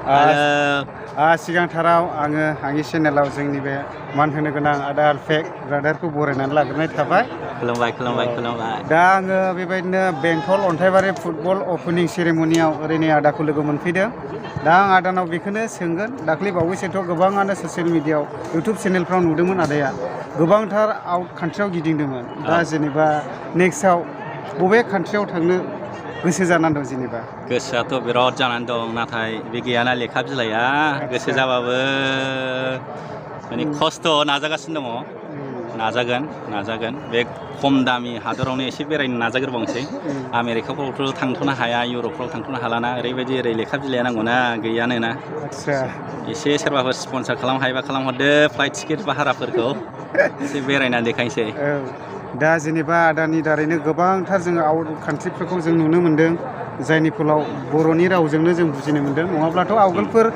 सिगांथाराव आंनि चेनेलाव जोंनि बे मान होनो गोनां आदा आलफ्रेड ब्रादारखौ बरायनानै लाग्रोनाय थाबाय। खुलुमबाय। दा आङो बेबायदिनो बेंटल अन्थाइबारि फुटबल अपेनिं सेरेमनियाव ओरैनो आदाखौ लोगो मोनफैदों। दा आं आदानाव बेखौनो सोंगोन, दाख्लै बावैसोथ' गोबाङानो ससियेल मिडियायाव इउटुब चेनेलफ्राव नुदोंमोन आदाया गोबांथार आउट कान्ट्रियाव गिदिंदोंमोन। दा जेनेबा नेक्स्टआव बबे कान्ट्रियाव थांनो गोसो जानानै दं जेनेबा? गोसोआथ' बिराद जानानै दं, नाथाय बे गैयाना लेखा बिलाइया। गोसो जाबाबो माने खस्थ' नाजागासिनो दङ। नाजागोन बे खम दामि हादरावनो एसे बेरायनो नाजाग्रोबावनोसै। आमेरिकाफ्रावथ' थांथ'नो हाया, इउरपफ्राव थांथ'नो हालाना, ओरै लेखा बिलाइया नांगौना, गैयानो ना। एसे सोरबाफोर स्पन्सार हायोबा खालामहरदो फ्लाइट टिकेट भाराफोरखौ, एसे बेरायना देखायनोसै। दा जेनेबा आदानि दारैनो गोबांथार जोङो आउट कान्ट्रिफोरखौ जों नुनो मोन्दों, जायनि फलाव बर'नि रावजोंनो जों बुजिनो मोन्दों। नङाब्लाथ' आवगोलफोर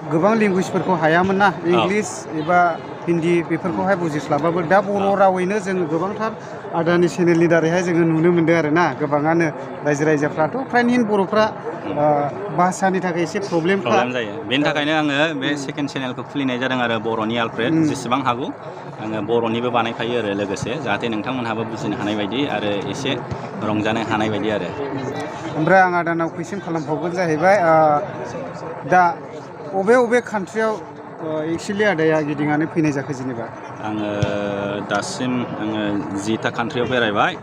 गोबां लेंगुवेजफोरखौ हायामोन ना, इंलिस एबा हिन्दी बेफोरखौहाय बुजिस्लाबाबो। दा बर' रावैनो जोङो गोबांथार आदानि चेनेलनि दारैहाय जोङो नुनो मोन्दों आरो ना। गोबाङानो रायजो राजाफ्राथ' फ्रायनो बर'फ्रा भाषानि थाखाय एसे प्रब्लेम जायो। बेनि थाखायनो आङो बे सेकेन्ड चेनेलखौ खुलिनाय जादों आरो, बर'नि आलफ्रेड। जेसेबां हागौ आङो बर'निबो बानायफायो आरो लोगोसे, जाहाथे नोंथांमोनहाबो बुजिनो हानाय बायदि आरो एसे रंजानो हानाय बायदि आरो। ओमफ्राय आं आदानाव कुइसन खालामबावगोन जाहैबाय, दा बबे कान्ट्रियाव एक्सुवेलि आदाया गिदिंनानै फैनाय जाखो जेनेबा? आङो दासिम 10टा कान्ट्रियाव बेरायबाय।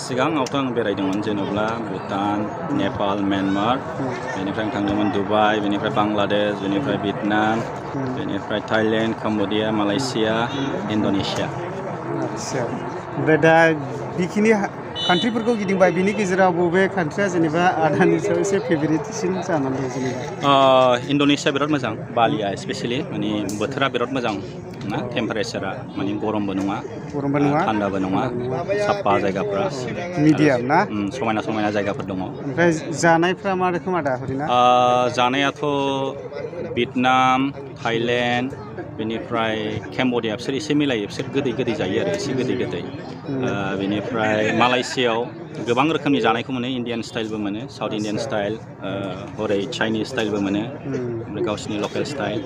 सिगाङावथ' आं बेरायदोंमोन जेनेबा भुटान, नेपाल, म्यानमार, बेनिफ्राय आं थांदोंमोन दुबाइ, बेनिफ्राय बांलादेश, बेनिफ्राय भियेटनाम, बेनिफ्राय थाइलेण्ड, कम्ब'डिया, मालयेशिया, इण्ड'नेसिया। ओमफ्राय दा बेखिनि कान्ट्रिफोरखौ गिदिंबाय, बिनि गेजेराव बबे कान्ट्रिया जेनेबा आदानि सायाव एसे फेभरेटसिन जानानै दं जेनेबा? इण्ड'नेसिया बिराद मोजां, बालिया स्पेसियेलि, माने बोथोरा बिराद मोजां ना, टेम्पारेचारा माने गरमबो नङा थान्दाबो नङा, साफा जायगाफ्रा मिडियाम ना, समायना जायगाफोर दङ। ओमफ्राय जानायफ्रा मा रोखोम आदा हरिना? जानायाथ' भियेटनाम, थाइलेण्ड, बेनिफ्राय केम्ब'डिया, बिसोर एसे मिलायो, बिसोर गोदै जायो आरो, एसे गोदै। बेनिफ्राय मालयेशियायाव गोबां रोखोमनि जानायखौ मोनो, इण्डियान स्टाइलबो मोनो, साउथ इण्डियान स्टाइल, हरै चाइनिस स्टाइलबो मोनो, ओमफ्राय गावसिनि लकेल स्टाइल।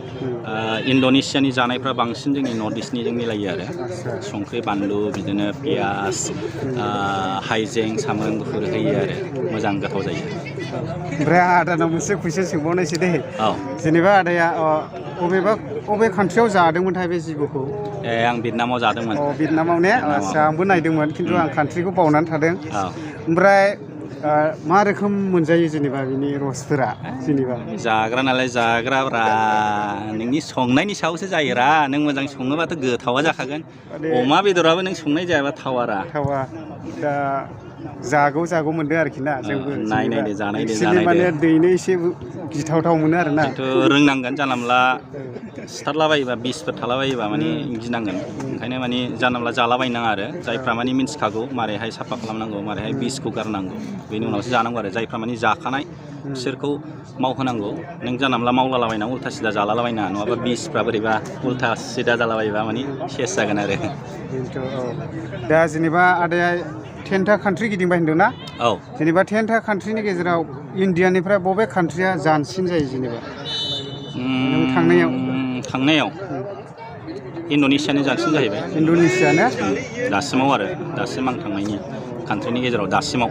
इण्ड'नेसियानि जानायफ्रा बांसिन जोंनि नर्थ इस्टनिजों मिलायो आरो, संख्रि बानलु बिदिनो पियास, हाइजें, सामब्राम गुफुर होयो आरो, मोजां गोथाव जायो। ओमफ्राय आं आदानाव मोनसे कुइसन सोंबावनोसै दे। जेनेबा आदाया बबे कान्ट्रियाव जादोंमोनथाय बे जिबौखौ? आं भियेटनामाव जादोंमोन। भियेटनामाव ने? आदसा, आंबो नायदोंमोन, खिन्थु आं कान्ट्रिखौ बावनानै थादों। ओमफ्राय मा रोखोम मोनजायो जेनेबा बिनि रसफोरा जेनेबा? जाग्रा नालाय जाग्राब्रा, नोंनि संनायनि सायावसो जायोरा। नों मोजां सङोबाथ' गोथावा जाखागोन। अमा बेदराबो नों संनाय जायाबा थावा। दा जागौ मोनदों आरोखि ना, जोंबो नायदो माने दैनो एसे गिथावथाव मोनो आरो ना। खिन्थु रोंनांगोन, जानला मोनला सिथारलाबायोबा बिसफोर थालाबायोबा माने गिनांगोन। ओंखायनो माने जानला मोनला जालाबायनो नाङा आरो, जायफ्रा माने मिन्थिखागौ मारैहाय साफा खालामनांगौ, मारैहाय बिसखौ गारनांगौ, बेनि उनावसो जानांगौ आरो। जायफ्रा माने जाखानाय बिसोरखौ मावहोनांगौ। नों जानला मोनला मावलाबायना उल्था सिदा जालाबायनाङा, नङाबा बिसफ्रा बोरैबा उल्था सिदा जालाबायोबा माने सेस जागोन आरो। दा जेनेबा आदाया 10टा कान्ट्रि गिदिंबाय होनदों ना? जेनेबा 10टा कान्ट्रिनि गेजेराव इण्डियानिफ्राय बबे कान्ट्रिया जानसिन जायो जेनेबा नों थांनायाव? इण्ड'नेसियानो जानसिन जाहैबाय। इण्ड'नेसिया ना? दासिमाव आरो, दासिम आं थांनायनि कान्ट्रिनि गेजेराव दासिमाव।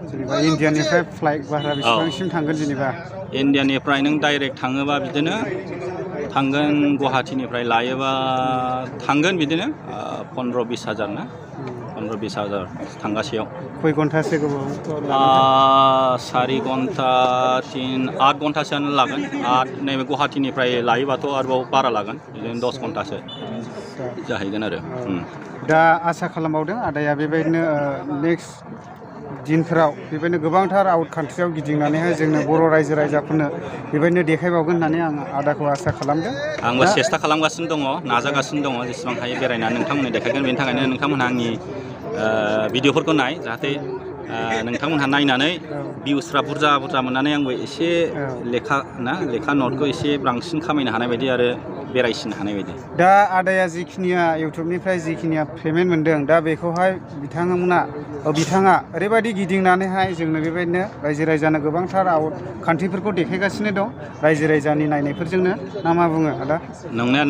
जेनेबा इण्डियानिफ्राय फ्लाइट भारा बेसेबांसिम थांगोन जेनेबा? इण्डियानिफ्राय नों डाइरेक्ट थाङोबा बिदिनो थांगोन, गुवाहाटीनिफ्राय लायोबा थांगोन बिदिनो 15-20 हाजार ना, 15-20 हाजार थांगासेयाव। खय घन्टासो गोबाव? 4 घन्टा 8 घन्टासोआनो लागोन। नैबे गुवाहाटीनिफ्राय लायोबाथ' आरोबाव बारा लागोन, बिदिनो 10 घन्टासो जाहैगोन आरो। दा आसा खालामबावदों आदाया बेबायदिनो नेक्स्ट दिनफोराव बेबायदिनो गोबांथार आउट कान्ट्रियाव गिदिंनानैहाय जोंनो बर' रायजो राजाफोरनो बेबायदिनो देखायबावगोन होननानै आं आदाखौ आसा खालामदों। आंबो सेस्था खालामगासिनो दङ, नाजागासिनो दङ, जेसेबां हायो बेरायनानै नोंथांमोननो देखायगोन। बेनि थाखायनो नोंथांमोनहा आंनि भिडिअफोरखौ नाय, जाहाथे नोंथांमोनहा नायनानै भिउसफ्रा बुरजा मोननानै आंबो एसे लेखा नटखौ एसे बांसिन खामायनो हानाय बायदि आरो बेरायसिनो हानाय बायदि। दा आदाया जिखिनिया इउटुबनिफ्राय जिखिनिया पेमेन्ट मोनदों दा बेखौहाय बिथाङा ओरैबायदि गिदिंनानैहाय जोंनो बेबायदिनो रायजो राजानो गोबांथार खान्थिफोरखौ देखायगासिनो दं रायजो राजानि नायनायफोरजोंनो ना मा बुङो आदा? नंनाया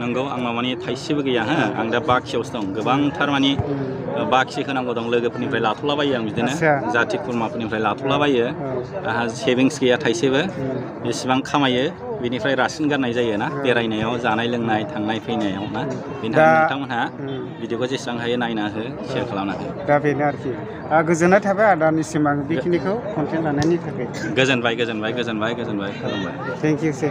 नंगौ आंनाव माने थाइसेबो गैया हो आं दा बाखियावसो दं गोबांथार माने बाखि होनांगौ दं लोगोफोरनिफ्राय लाथ'लाबायो आं बिदिनो जाथि खुरमाफोरनिफ्राय लाथ'लाबायो आंहा सेभिंस गैया थाइसेबो बेसेबां खामायो बेनिफ्राय रासिन गारनाय जायो ना बेरायनायाव जानाय लोंनाय थांनाय फैनायाव ना बेनि थाखाय नोंथांमोनहा भिडिअखौ जेसेबां हायो नायना हो शेयार खालामना हो। दा बेनो आरोखि गोजोननाय थाबाय आदानिसिम आं बेखिनिखौ कन्टेन्ट लानायनि थाखाय। गोजोनबाय खुलुमबाय। थेंक इउ से।